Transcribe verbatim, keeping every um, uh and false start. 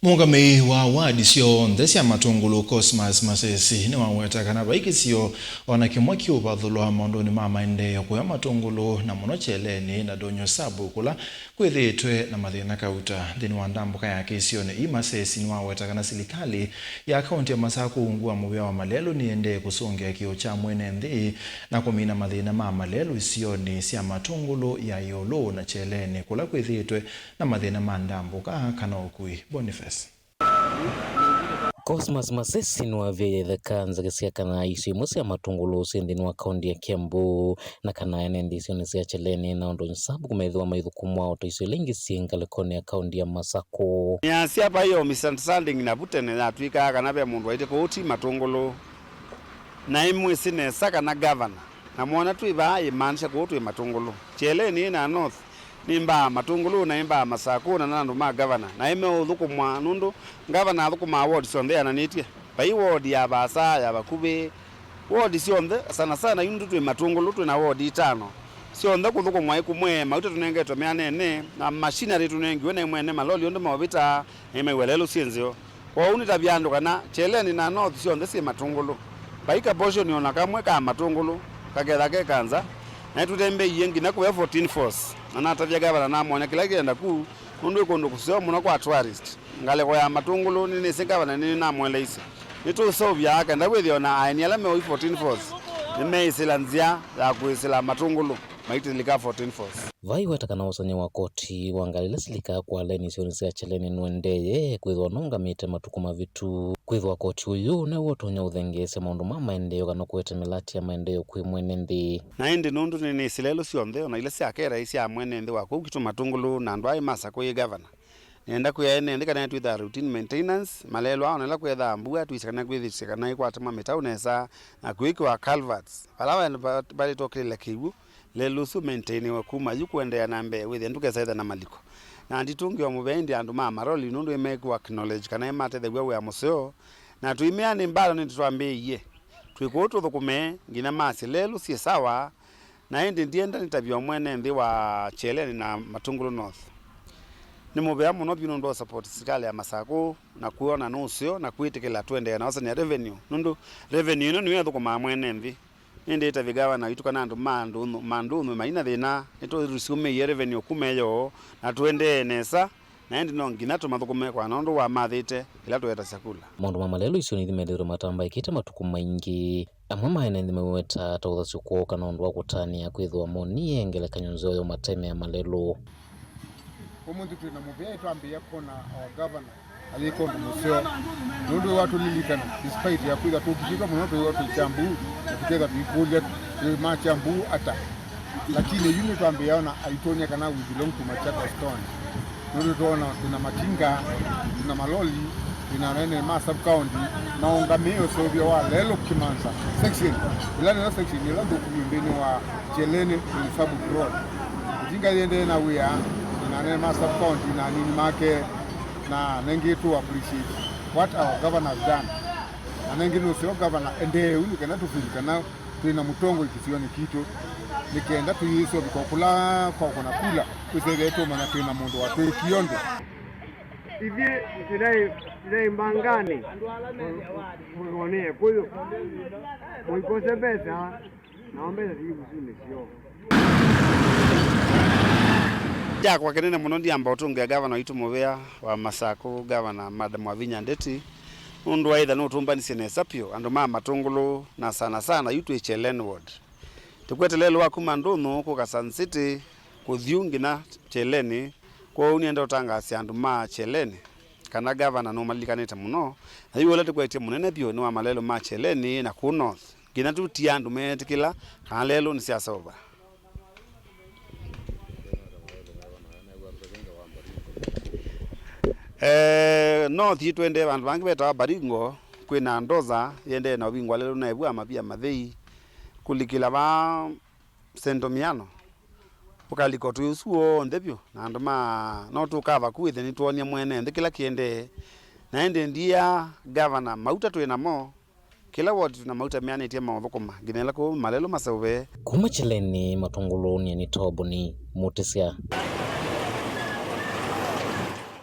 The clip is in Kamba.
Mũũngamĩi wa wadi syonthe sya Matũngũlũ, Cosmas Masesi, nĩwaweta kana vai kĩsio o na kĩmwe kĩũvathũlwa maũndũnĩ ma maendeeo kũya Matũngũlũ, na mũno Kyeleni na Ndonyo Sub, kũla kwĩthĩĩtwe na mathĩna kauta. Nthĩnĩ wa ndambũka yake isionĩ ii, Masesi nĩwaweta kana silikalĩ ya kaũntĩ ya Masakũ ungu wa mũvĩa wa malelũ nĩendee kũsũngĩa kĩo kya mwene nthĩ na kũmina mathĩna ma malelũ isionĩ sya Matũngũlũ ya ĩũlũ na Kyeleni, kũla kwĩthĩĩtwe na mathĩna ma ndambũka kana ũkui. Boniface. Cosmas Masesi nĩwavyaĩe ĩtheka nzeke sya kana isio imwe sya Matũngũlũ syĩ nthĩnĩ wa kaũntĩ ya Kiambu, na kana ene nthĩ isionĩ sya Kyeleni na Ndonyo Sub kũmethĩwa maithũkũmwa o ta isio ila ingĩ syĩ ngalĩkonĩ ya kaũntĩ ya Masakũ. Nĩasya vai o misunderstanding navu tene yatw'ĩkaa kana ve mũndũ waĩtye kũu ti Matũngũlũ, na ĩmwĩsĩ nesa kana gavana, na mwona twĩ vaa ĩmaanisha kũu twĩ Matũngũlũ. Kyeleni na North nĩ mbaa Matũngũlũ na ĩ mbaa Masakũ na na andũ ma gavana, na ĩmeũthũkũmwa nũndũ gavana athũkũmaa ward syonthe yananĩtye. Vai ward ya vaasa, ya vakuvĩ, ward syonthe, sana sana yu nũndũ twĩ Matũngũlũ twĩ na ward itano, syonthe kũthũkũmwa ĩkumwe, mauta tũnengetwe meanene, na machinery tũnengiwe na mwene maloli onthe maũvĩta, na imaiwa lelũ syĩ nzeo. Kwoou nĩtavya andũ kana Kyeleni na North syonthe syĩ Matũngũlũ. Vai ka portion o na kamwe ka Matũngũlũ kaketha ke ka nza, na nĩtũtembeie nginya kũya fourteen Falls, na natavya gavana namwony'a kĩla kĩenda ku, nũndũ ĩ kũndũ kũseo mũno kwa tourist. Ngalĩko ya Matũngũlũ nĩnĩsĩ gavana nĩnamweleisye. Nĩtũũseũvya kenda wĩthĩe o na aeni ala meũi fourteen Falls nĩmeĩsĩla nzĩa ya kwĩsĩla Matũngũlũ maitĩlĩka fourteen Falls. Vai weta kana ũsany'o wa koti wa ngalĩ ila silikaa kwa leni isionĩ sya Kyeleni nũendeeye kwĩthĩwa nũngamĩte matukũ mavĩtu. Kwĩthĩwa koti ũyũ nĩw'o ũtonya ũthengeesya maũndũ ma maendeeo kana kũete mĩlatĩ ya maendeeo kwĩ mwene nthĩ. Na ĩndĩ nũndũ nĩnĩsĩ lelũ syonthe, o na ila sya kera, sya mwene nthĩ wa kũu kwitũ Matũngũlũ na andũ aĩ ma Sakũ yĩ gavana, nĩenda kwĩa ene nthĩ kana nĩtwĩthaa routine maintenance, malelũ aa, o na ĩla kwĩthaa mbua, twĩsĩ kana kwĩthĩsya kana ĩkwatemwa mĩtau nesa na kwĩkĩwa culverts vala va-, va-, valĩtokĩlĩla kĩw'ũ, lelũ ũsu maintainiwe kuma yu kũendeea na mbee, wĩthĩe ndũkesa ĩthe na maliko. Na nditũngĩwa mũvea ĩndĩ andũ ma maloli nũndũ nĩmekũ acknowledge kana nĩmatethew'a wĩa mũseo, na tũimea nĩ mbalo nĩtũtwambĩĩie. Twĩ kũu tũthũkũme nginya masye lelũ syĩ sawa, na ĩndĩ ndienda nĩtavye o mwene nthĩ wa Kyeleni na Matũngũlũ North. Nĩ mũvea mũno vyũ nũndũ wa support silikalĩ ya Masakũ na kwĩona nĩ ũseo na kwĩtĩkĩla tũendee na osany'a revenue, nũndũ revenue ĩno nĩyo ĩthũkũmaa mwene nthĩ. Nĩndĩtavye gavana witũ kana andũ ma Ndũnyũ, ma Ndũnyũ maina thĩna, nĩtũresume revenue kuma ĩyoo na tũendee nesa, na ĩndĩ no nginya tũmathũkũme kwa nũndũ wamathĩte ĩla tũetasya kula. Maũndũ ma malelũ isionĩ ithi methĩĩtwe matambaĩkĩte matukũ maingĩ. Amwe ma ene nthĩ maiweta ta ũthasyo kwoo kana ũndũ wa kũtanĩa kwĩthĩwa monie ngelekany'o nzeo ya ũmatemea malelũ. Ũmũnthĩ twĩ na mũvea, twambĩĩa kwona our governor ayĩka ũndũ mũseo, nũndũ watũlilikana, despite ya kwĩtha tũkitĩtwe mũno, twĩwa twĩ Kyambu, na tũketha tũikũlya twĩ ma Kyambu ata. Lakini yu nĩtwambĩĩa ona aitwonia kana we belong to Machakos County. Nũndũ twoona twĩ na matinga, twĩ na maloli, twĩ na anene ma sub county, maũngamĩe ũseũvyo wa lelũ Kimanza section, ĩla nĩyo section ĩla nthũku vyũ nthĩnĩ wa Kyeleni Municipal Road. Ĩtinga yĩendee na wĩa, na anene ma sub county na anini make, na nengĩ tũ appreciate what our governor has done. Na nengĩ nũseo governor endee ũu nĩ kana tũfeel kana twĩ na mũtongoi kĩsionĩ kitũ, nĩ kenda tũyĩsũvĩka kũla kwa kũna kula, tũsethĩe tũmanya twĩ na mũndũ watwĩkie ũndũ. Ithyĩ tũnaĩ, tũnaĩ mbanganĩ, mũikonĩe kũyũ, mũikose mbesa. Nao mbesa sii vusunĩ syoo. Kyakwa kĩnene mũno, ndiamba ũtũngĩa gavana witũ mũvea wa Masakũ, Gavana Madam Wavinya Ndeti, nũndũ wa ĩtha nũtũmbanisye nesa vyũ andũ ma Matũngũlũ, na sana sana yu twĩ Kyeleni ward. Tũkwete lelũ wa kuma Ndũnyũ kũka Sun City kũthi ũ nginya Kyeleni, kwoou nĩenda ũtangaasya andũ ma Kyeleni kana gavana nũmalilikanĩte mũno, na yu ũla tũkwetye mũnene vyũ nĩ wa malelũ ma Kyeleni na kũu North. Nginya tũtia andũ meetĩkĩla kana lelũ nĩsyaseũva. Eh, North twendee vandũ vangĩ vetawa Baringo, kwĩna ndoza yendee na ũvingwa lelũ na ĩvu ya mavia mathei kũlikĩla vaa Sento Miano. Ũkalika ũtũĩ ũsu w'onthe vyũ, na andũ ma no tũkava ku wĩthĩa nĩtwonie mwene nthĩ kĩla kĩendee. Na ĩndĩ ndia gavana mauta twĩ namo, kĩla woti twĩ na mauta meanĩtye maũthũkũma nginya ĩla kũu malelũ maseũve. Kuma Kyeleni Matũngũlũ, nyie nĩ Toboni Mũtĩsya.